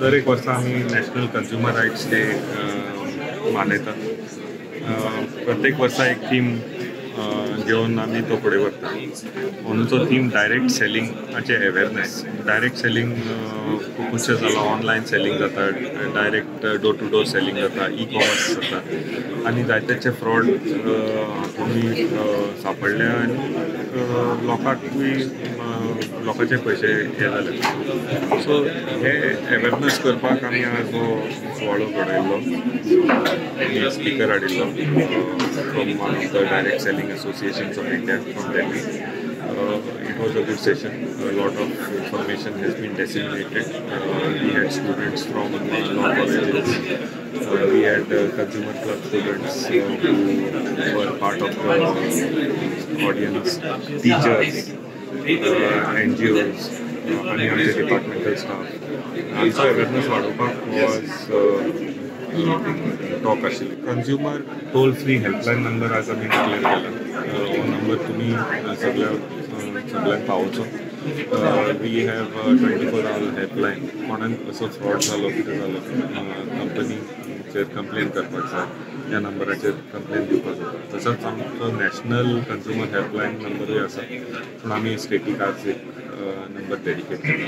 दर एक वर्सा आमी नॅशनल कंज्युमर रायट्स डे मनयतात. प्रत्येक वर्सा एक थीम घेवन आमी तो फुडें व्हरता. अंदूचो थीम डायरेक्ट सेलिंगाचे अवेरनेस. डायरेक्ट सेलिंग खुबशें जालां. ऑनलायन सेलिंग जाता, direct door to door selling जाता, ई कॉमर्स जाता आनी जायतेचे फ्रॉड हातूंतय सांपडले आनी लोकांकूय लोकांचे पयशे हे जाले. सो हे अवेरनेस करपाक आमी आज हो सुवाळो घडयल्लो आनी स्पिकर हाडिल्लो from one of the direct selling associations of India, from Delhi. It was a good session. A lot of information has been disseminated. We had students from law colleges. We had consumer club students who were part of the audience, teachers, NGOs, आनी आमचे departmental staff. आमचो awareness वाडोवपाक was talk आशिल्ली. Consumer toll free helpline number आज आमी declare केला. हो number तुमी सगळ्या सगळ्यांक पावोवचो. We have 24 hour helpline. कोणाक असो फ्रॉड जालो, कितें जालो, कंपनीचेर कंप्लेन करपाक जाय, ह्या नंबराचेर कंप्लेन दिवपाक जाता. तसोच आमचो नॅशनल कंज्युमर हेल्पलायन नंबरूय आसा, पूण आमी स्टेटीक आज एक नंबर डेडिकेट केला.